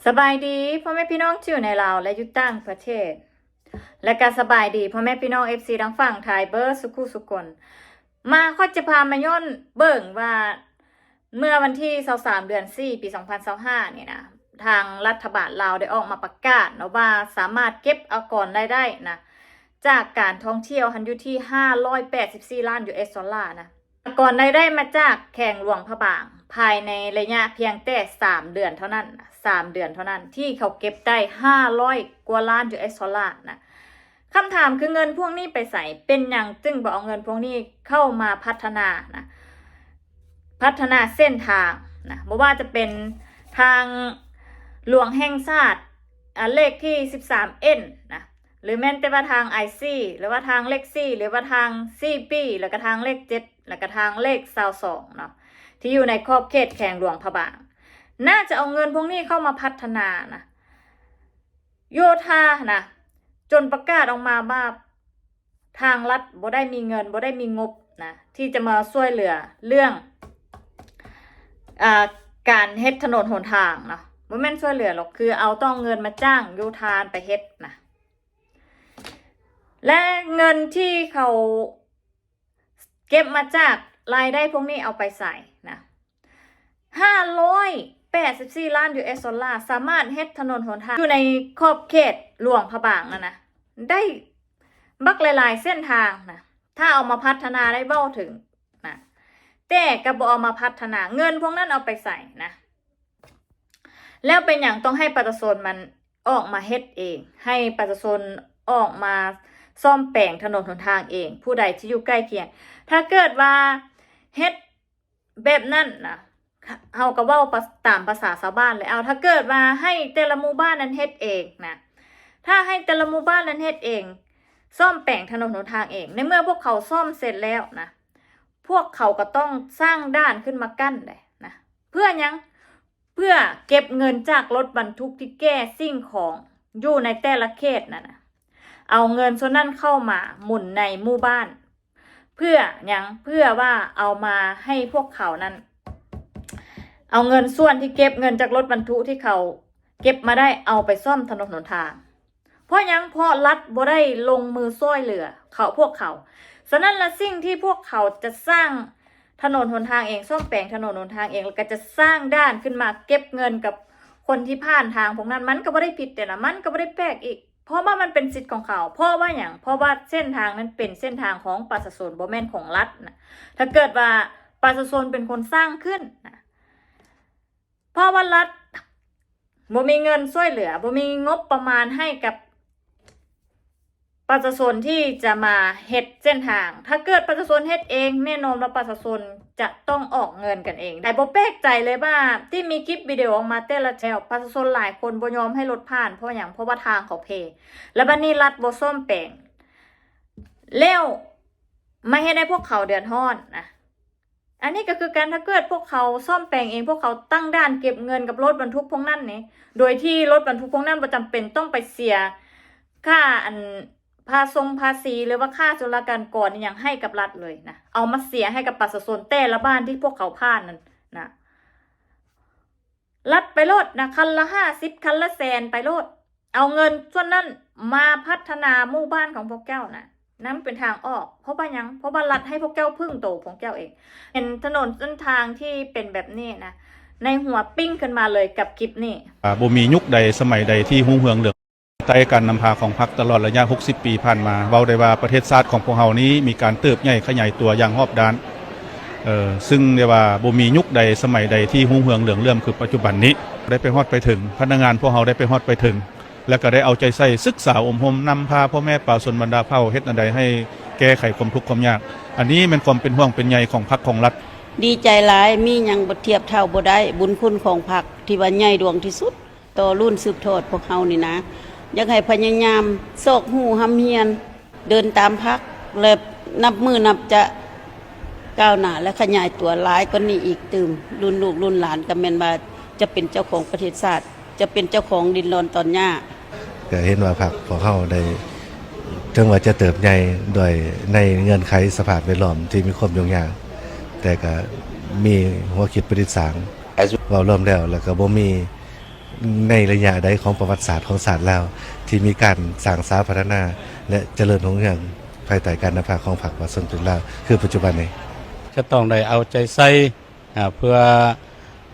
ສະບາຍດີພໍ່ແມ່ພີ່ນ້ອງທີ່ຢູ່ໃນລາວ ແລະ ຢູ່ຕ່າງປະເທດ ແລະ ກະສະບາຍດີພໍ່ແມ່ພີ່ນ້ອງ ເອັຟຊີ ທາງຝັ່ງໄທເບີດສຸຂູສຸຄົນ. ມາ ຂ້ອຍຈະພາມາຍ້ອນເບິ່ງວ່າ ເມື່ອວັນທີຊາວສາມ ເດືອນສີ່ ປີສອງພັນຊາວຫ້ານີ້ນະ ທາງລັດຖະບານລາວໄດ້ອອກມາປະກາດເນາະວ່າ ສາມາດເກັບອາກອນລາຍໄດ້ນະ ຈາກການທ່ອງທ່ຽວຫັ້ນຢູ່ທີ່ຫ້າຮ້ອຍແປດສິບສີ່ລ້ານ ຢູເອສ ໂດລານະ. ອາກອນລາຍໄດ້ມາຈາກແຂວງຫຼວງພະບາງ ພາຍໃນໄລຍະພຽງແຕ່ສາມເດືອນເທົ່ານັ້ນນະ ສາມເດືອນເທົ່ານັ້ນ ທີ່ເຂົາເກັບໄດ້ຫ້າຮ້ອຍກວ່າລ້ານ ຢູເອສ ໂດລານະ. ຄຳຖາມຄືເງິນພວກນີ້ໄປໃສ? ເປັນຫຍັງຈຶ່ງບໍ່ເອົາເງິນພວກນີ້ເຂົ້າມາພັດທະນານະ ພັດທະນາເສັ້ນທາງນະ ບໍ່ວ່າຈະເປັນທາງຫຼວງແຫ່ງຊາດ ອາ ເລກທີສິບສາມເອັນນະ ຫຼືແມ່ນແຕ່ວ່າທາງໄອຊີ ຫຼືວ່າທາງເລກສີ່ ຫຼືວ່າທາງສີ່ປີ ແລ້ວກະທາງເລກເຈັດ ແລ້ວກະທາງເລກຊາວສອງເນາະ ທີ່ຢູ່ໃນຂອບເຂດແຂວງຫຼວງພະບາງ ໜ້າຈະເອົາເງິນພວກນີ້ເຂົ້າມາພັດທະນານະ ໂຍທານະ ຈົນປະກາດອອກມາວ່າ ທາງລັດບໍ່ໄດ້ມີເງິນ ບໍ່ໄດ້ມີງົບນະ ທີ່ຈະມາຊ່ວຍເຫຼືອເລື່ອງ ອາ ການເຮັດຖະໜົນຫົນທາງເນາະ ບໍ່ແມ່ນຊ່ວຍເຫຼືອຫຼອກ ຄືເອົາຕ້ອງເງິນມາຈ້າງໂຍທາໄປເຮັດນະ ແລະ ເງິນທີ່ເຂົາເກັບມາຈາກລາຍໄດ້ພວກນີ້ເອົາໄປໃສນະ? ຫ້າຮ້ອຍແປດສິບສີ່ລ້ານ ຢູເອສ ໂດລາ ສາມາດເຮັດຖະໜົນຫົນທາງຢູ່ໃນຂອບເຂດຫຼວງພະບາງນັ້ນນະ ໄດ້ບັກຫຼາຍໆເສັ້ນທາງນະ ຖ້າເອົາມາພັດທະນາໄດ້ເວົ້າເຖິງນະ ແຕ່ກໍບໍ່ເອົາມາພັດທະນາ ເງິນພວກນັ້ນເອົາໄປໃສນະ? ແລ້ວເປັນຫຍັງຕ້ອງໃຫ້ປະຊາຊົນມັນອອກມາເຮັດເອງ ໃຫ້ປະຊາຊົນອອກມາສ້ອມແປງຖະໜົນຫົນທາງເອງ ຜູ້ໃດທີ່ຢູ່ໃກ້ຄຽງ? ຖ້າເກີດວ່າເຮັດ ແບບນັ້ນນະ ເຮົາກໍເວົ້າປະ ຕາມພາສາຊາວບ້ານແຫຼະ ເອົາ ຖ້າເກີດວ່າໃຫ້ແຕ່ລະໝູ່ບ້ານນັ້ນເຮັດເອງນະ ຖ້າໃຫ້ແຕ່ລະໝູ່ບ້ານນັ້ນເຮັດເອງ ສ້ອມແປງຖະໜົນຫົນທາງເອງ ໃນເມື່ອພວກເຂົາສ້ອມເສັດແລ້ວນະ ພວກເຂົາກໍຕ້ອງສ້າງດ່ານຂຶ້ນມາກັ້ນໄດ໋ນະ ເພື່ອຫຍັງ? ເພື່ອເກັບເງິນຈາກລົດບັນທຸກທີ່ແກ່ສິ່ງຂອງຢູ່ໃນແຕ່ລະເຂດນັ້ນນະ ເອົາເງິນສ່ວນນັ້ນເຂົ້າມາໝູນໃນໝູ່ບ້ານ ເພື່ອຫຍັງ? ເພື່ອວ່າເອົາມາໃຫ້ພວກເຂົານັ້ນ ເອົາເງິນສ່ວນທີ່ເກັບເງິນຈາກລົດບັນທຸທີ່ເຂົາເກັບມາໄດ້ ເອົາໄປສ້ອມຖະໜົນຫົນທາງ. ເພາະຫຍັງ? ເພາະລັດບໍ່ໄດ້ລົງມືຊ່ວຍເຫຼືອເຂົາ ພວກເຂົາ. ສະນັ້ນລະ ສິ່ງທີ່ພວກເຂົາຈະສ້າງຖະໜົນຫົນທາງເອງ, ສ້ອມແປງຖະໜົນຫົນທາງເອງ ແລ້ວກໍຈະສ້າງດ່ານຂຶ້ນມາເກັບເງິນກັບຄົນທີ່ຜ່ານທາງພວກນັ້ນ, ມັນກໍບໍ່ໄດ້ຜິດເດລະ, ມັນກໍບໍ່ໄດ້ແປກອີກ. ເພາະວ່າມັນເປັນສິດຂອງເຂົາ. ເພາະວ່າຫຍັງ? ເພາະວ່າເສັ້ນທາງນັ້ນເປັນເສັ້ນທາງຂອງປະຊາຊົນ, ບໍ່ແມ່ນຂອງລັດນະ. ຖ້າເກີດວ່າປະຊາຊົນເປັນຄົນສ້າງຂຶ້ນນະ, ເພາະວ່າລັດບໍ່ມີເງິນຊ່ວຍເຫຼືອ, ບໍ່ມີງົບປະມານໃຫ້ກັບປະຊາຊົນທີ່ຈະມາເຮັດເສັ້ນທາງ. ຖ້າເກີດປະຊາຊົນເຮັດເອງ, ແນ່ນອນວ່າປະຊາຊົນຈະຕ້ອງອອກເງິນກັນເອງ. ແຕ່ບໍ່ແປກໃຈເລີຍວ່າທີ່ມີຄລິບວິດີໂອອອກມາແຕ່ລະແຖວ, ປະຊາຊົນຫຼາຍຄົນບໍ່ຍອມໃຫ້ລົດຜ່ານ. ເພາະຫຍັງ? ເພາະວ່າທາງເຂົາເພ. ແລ້ວບັດນີ້ລັດບໍ່ສ້ອມແປງ. ແລ້ວມາເຮັດໃຫ້ພວກເຂົາເດືອດຮ້ອນນະ. ອັນນີ້ກໍຄືກັນ, ຖ້າເກີດພວກເຂົາສ້ອມແປງເອງ, ພວກເຂົາຕັ້ງດ່ານເກັບເງິນກັບລົດບັນທຸກພວກນັ້ນນີ້, ໂດຍທີ່ລົດບັນທຸກພວກນັ້ນບໍ່ຈຳເປັນຕ້ອງໄປເສຍຄ່າ ອັນ ພາຊົງພາສີ ຫຼືວ່າຄ່າສຸລະການກອນອີ່ຫຍັງໃຫ້ກັບລັດເລີຍນະ, ເອົາມາເສຍໃຫ້ກັບປະຊາຊົນແຕ່ລະບ້ານທີ່ພວກເຂົາຜ່ານນັ້ນນະ. ລັດໄປໂລດນະ, ຄັນລະຫ້າສິບ ຄັນລະແສນໄປໂລດ. ເອົາເງິນສ່ວນນັ້ນມາພັດທະນາໝູ່ບ້ານຂອງພວກເຈົ້ານະ, ນັ້ນເປັນທາງອອກ. ເພາະວ່າຫຍັງ? ເພາະວ່າລັດໃຫ້ພວກເຈົ້າເພິ່ງໂຕຂອງເຈົ້າເອງ. ເຫັນຖະໜົນເສັ້ນທາງທີ່ເປັນແບບນີ້ນະ, ໃນຫົວປີ້ງຂຶ້ນມາເລີຍກັບຄລິບນີ້. ບໍ່ມີຍຸກໃດສະໄໝໃດທີ່ຮຸ່ງເຮືອງເຫຼືອງ ພາຍໃຕ້ການນຳພາຂອງພັກຕະຫຼອດໄລຍະຫົກສິບປີຜ່ານມາ, ເວົ້າໄດ້ວ່າປະເທດຊາດຂອງພວກເຮົານີ້ມີການເຕີບໃຫຍ່ຂະຫຍາຍຕົວຢ່າງຮອບດ້ານ. ເອີ ຊຶ່ງໄດ້ວ່າບໍ່ມີຍຸກໃດສະໄໝໃດທີ່ຮຸ່ງເຮືອງເຫຼືອງເຫຼື້ອມຄືປັດຈຸບັນນີ້. ໄດ້ໄປຮອດໄປເຖິງ, ພະນັກງານພວກເຮົາໄດ້ໄປຮອດໄປເຖິງ ແລະ ກໍໄດ້ເອົາໃຈໃສ່ສຶກສາອົບຮົມນຳພາພໍ່ແມ່ປະຊາຊົນບັນດາເຜົ່າເຮັດແນວໃດໃຫ້ແກ້ໄຂຄວາມທຸກຄວາມຍາກ. ອັນນີ້ແມ່ນຄວາມເປັນຫ່ວງເປັນໃຍຂອງພັກຂອງລັດ. ດີໃຈຫຼາຍ, ມີຫຍັງບໍ່ທຽບເທົ່າບໍ່ໄດ້ ບຸນຄຸນຂອງພັກທີ່ວ່າໃຫຍ່ຫຼວງທີ່ສຸດ ຕໍ່ລຸ້ນສືບທອດພວກເຮົານີ້ນະ, ຢາກໃຫ້ພະຍາຍາມຊອກຮູ້ຮ່ຳຮຽນ, ເດີນຕາມພັກ ແລະ ນັບມື້ນັບຈະກ້າວໜ້າ ແລະ ຂະຫຍາຍຕົວຫຼາຍກວ່ານີ້ອີກຕື່ມ. ລຸ້ນລູກລຸ້ນຫຼານກໍແມ່ນວ່າຈະເປັນເຈົ້າຂອງປະເທດຊາດ, ຈະເປັນເຈົ້າຂອງດິນດອນຕອນຫຍ້າ. ກໍເຫັນວ່າພັກພວກເຮົາໄດ້ ເຖິງວ່າຈະເຕີບໃຫຍ່ດ້ວຍໃນເງື່ອນໄຂສະພາບແວດລ້ອມທີ່ມີຄວາມຫຍຸ້ງຍາກ, ແຕ່ກໍມີຫົວຄິດປະດິດສ້າງ. ເວົ້າລວມແລ້ວ ແລ້ວກໍບໍ່ມີ ໃນໄລຍະໃດຂອງປະຫວັດສາດຂອງຊາດລາວ ທີ່ມີການສ້າງສາພັດທະນາ ແລະ ຈະເລີນຮຸ່ງເຮືອງ ພາຍໃຕ້ການນຳພາຂອງພັກປະຊາຊົນປະຕິວັດລາວ ຄືປັດຈຸບັນນີ້? ຈະຕ້ອງໄດ້ເອົາໃຈໃສ່ ອາ ເພື່ອ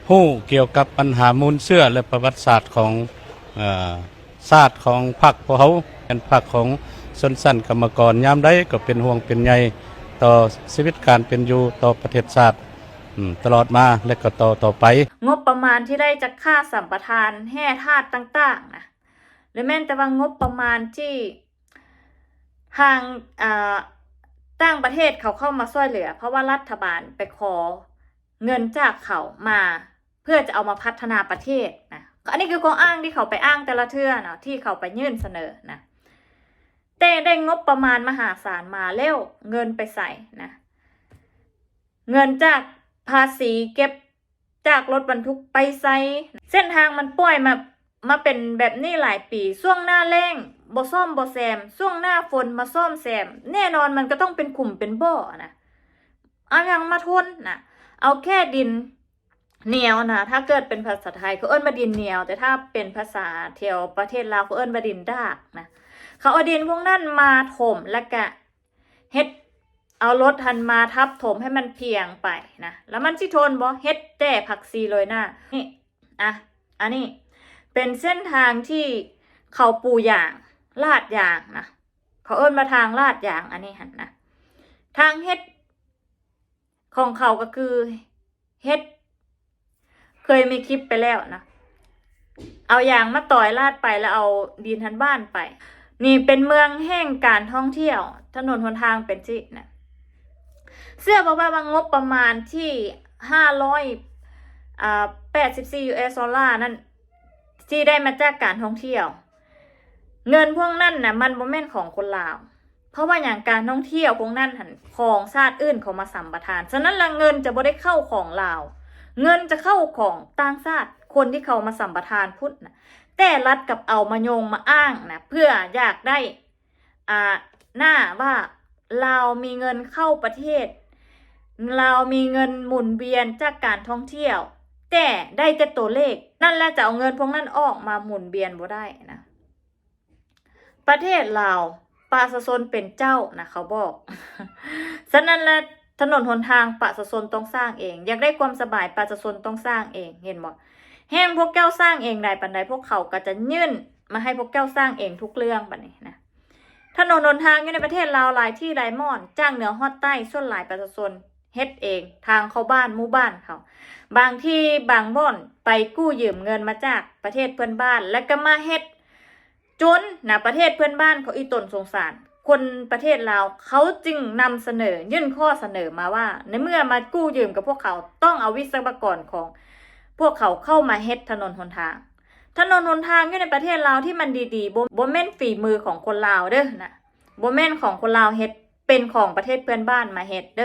ຮູ້ກ່ຽວກັບບັນຫາມູນເຊື້ອ ແລະ ປະຫວັດສາດຂອງ ເອີ ຊາດຂອງພັກພວກເຮົາ ເປັນພັກຂອງຊົນຊັ້ນກຳມະກອນ ຍາມໃດກໍເປັນຫ່ວງເປັນໃຍຕໍ່ຊີວິດການເປັນຢູ່ ຕໍ່ປະເທດຊາດ ອືມ ຕະຫຼອດມາ ແລະ ກໍຕໍ່ ຕໍ່ໄປ. ງົບປະມານທີ່ໄດ້ຈາກຄ່າສຳປະທານແຮ່ທາດຕ່າງໆນະ ຫຼືແມ່ນແຕ່ວ່າງົບປະມານທີ່ທາງ ເອີ ຕ່າງປະເທດເຂົາເຂົ້າມາຊ່ວຍເຫຼືອ ເພາະວ່າລັດຖະບານໄປຂໍເງິນຈາກເຂົາມາ ເພື່ອຈະເອົາມາພັດທະນາປະເທດນະ. ອັນນີ້ຄືຂໍ້ອ້າງທີ່ເຂົາໄປອ້າງແຕ່ລະເທື່ອເນາະ ທີ່ເຂົາໄປຍື່ນສະເໜີນະ. ແຕ່ໄດ້ງົບປະມານມະຫາສານມາແລ້ວ ເງິນໄປໃສນະ? ເງິນຈາກພາສີເກັບຈາກລົດບັນທຸກໄປໃສ? ເສັ້ນທາງມັນປ່ອຍມາ ມາເປັນແບບນີ້ຫຼາຍປີ ຊ່ວງໜ້າແລ້ງບໍ່ສ້ອມບໍ່ແຊມ ຊ່ວງໜ້າຝົນມາສ້ອມແຊມ ແນ່ນອນມັນກໍຕ້ອງເປັນຂຸມເປັນບໍ່ນະ. ເອົາຫຍັງມາທົນນະ? ເອົາແຄ່ດິນໜຽວນະ ຖ້າເກີດເປັນພາສາໄທເຂົາເອີ້ນວ່າດິນໜຽວ ແຕ່ຖ້າເປັນພາສາແຖວປະເທດລາວເຂົາເອີ້ນວ່າດິນດາກນະ. ເຂົາເອົາດິນພວກນັ້ນມາຖົມ ແລ້ວກະເຮັດ ເອົາລົດຫັ້ນມາທັບຖົມໃຫ້ມັນພຽງໄປນະ ແລ້ວມັນຊິທົນບໍ່? ເຮັດແຕ່ຜັກຊີໂລຍໜ້າ ນີ້ ອະ ອັນນີ້ເປັນເສັ້ນທາງທີ່ເຂົາປູຢາງ ລາດຢາງນະ ເຂົາເອີ້ນວ່າທາງລາດຢາງ ອັນນີ້ຫັ້ນນະ. ທາງເຮັດຂອງເຂົາກໍຄືເຮັດ ເຄີຍມີຄລິບໄປແລ້ວນະ ເອົາຢາງມາຕອຍລາດໄປ ແລ້ວເອົາດິນຫັ້ນຫວ່ານໄປ. ນີ້ເປັນເມືອງແຫ່ງການທ່ອງທ່ຽວ ຖະໜົນຫົນທາງເປັນຊີ້ນະ. ເຊື່ອບໍ່ວ່າ ວ່າງົບປະມານທີ່ຫ້າຮ້ອຍ ອາ ແປດສິບສີ່ ຢູເອສ ໂດລານັ້ນ ທີ່ໄດ້ມາຈາກການທ່ອງທ່ຽວ ເງິນພວກນັ້ນນະ ມັນບໍ່ແມ່ນຂອງຄົນລາວ. ເພາະວ່າຫຍັງ? ການທ່ອງທ່ຽວພວກນັ້ນຫັ້ນ ຂອງຊາດອື່ນເຂົາມາສຳປະທານ. ສະນັ້ນລະ ເງິນຈະບໍ່ໄດ້ເຂົ້າຂອງລາວ ເງິນຈະເຂົ້າຂອງຕ່າງຊາດ ຄົນທີ່ເຂົາມາສຳປະທານພຸ້ນນະ. ແຕ່ລັດກັບເອົາມາໂຍງມາອ້າງນະ ເພື່ອຢາກໄດ້ ອາ ໜ້າວ່າລາວມີເງິນເຂົ້າປະເທດ ລາວມີເງິນໝູນວຽນຈາກການທ່ອງທ່ຽວ ແຕ່ໄດ້ແຕ່ຕົວເລກ. ນັ້ນແຫຼະ ຈະເອົາເງິນພວກນັ້ນອອກມາໝູນວຽນບໍ່ໄດ້ນະ. ປະເທດລາວ ປະຊາຊົນເປັນເຈົ້ານະ ເຂົາບອກ. ສະນັ້ນລະ ຖະໜົນຫົນທາງປະຊາຊົນຕ້ອງສ້າງເອງ, ຢາກໄດ້ຄວາມສະບາຍປະຊາຊົນຕ້ອງສ້າງເອງ, ເຫັນບໍ່? ແຮ່ງພວກເຈົ້າສ້າງເອງຫຼາຍປານໃດ ພວກເຂົາກໍຈະຍື່ນມາໃຫ້ພວກເຈົ້າສ້າງເອງທຸກເລື່ອງ. ບາດນີ້ນະ ຖະໜົນຫົນທາງຢູ່ໃນປະເທດລາວຫຼາຍທີ່ຫຼາຍບ່ອນ ຈາກເໜືອຮອດໃຕ້ ສ່ວນຫຼາຍປະຊາຊົນເຮັດເອງ, ທາງເຂົ້າບ້ານໝູ່ບ້ານເຂົາ. ບາງທີ່ບາງບ່ອນໄປກູ້ຢືມເງິນມາຈາກປະເທດເພື່ອນບ້ານ ແລ້ວກໍມາເຮັດ ຈົນນະ ປະເທດເພື່ອນບ້ານເຂົາອີຕົນສົງສານຄົນປະເທດລາວ ເຂົາຈຶ່ງນຳສະເໜີ ຍື່ນຂໍ້ສະເໜີມາວ່າ ໃນເມື່ອມາກູ້ຢືມກັບພວກເຂົາ ຕ້ອງເອົາວິສະວະກອນຂອງພວກເຂົາເຂົ້າມາເຮັດຖະໜົນຫົນທາງ. ຖະໜົນຫົນທາງຢູ່ໃນປະເທດລາວທີ່ມັນດີໆ ບໍ່ ບໍ່ແມ່ນຝີມືຂອງຄົນລາວເດີ້ນະ, ບໍ່ແມ່ນຂອງຄົນລາວເຮັດ, ເປັນຂອງປະເທດເພື່ອນບ້ານມາເຮັດເດີ້.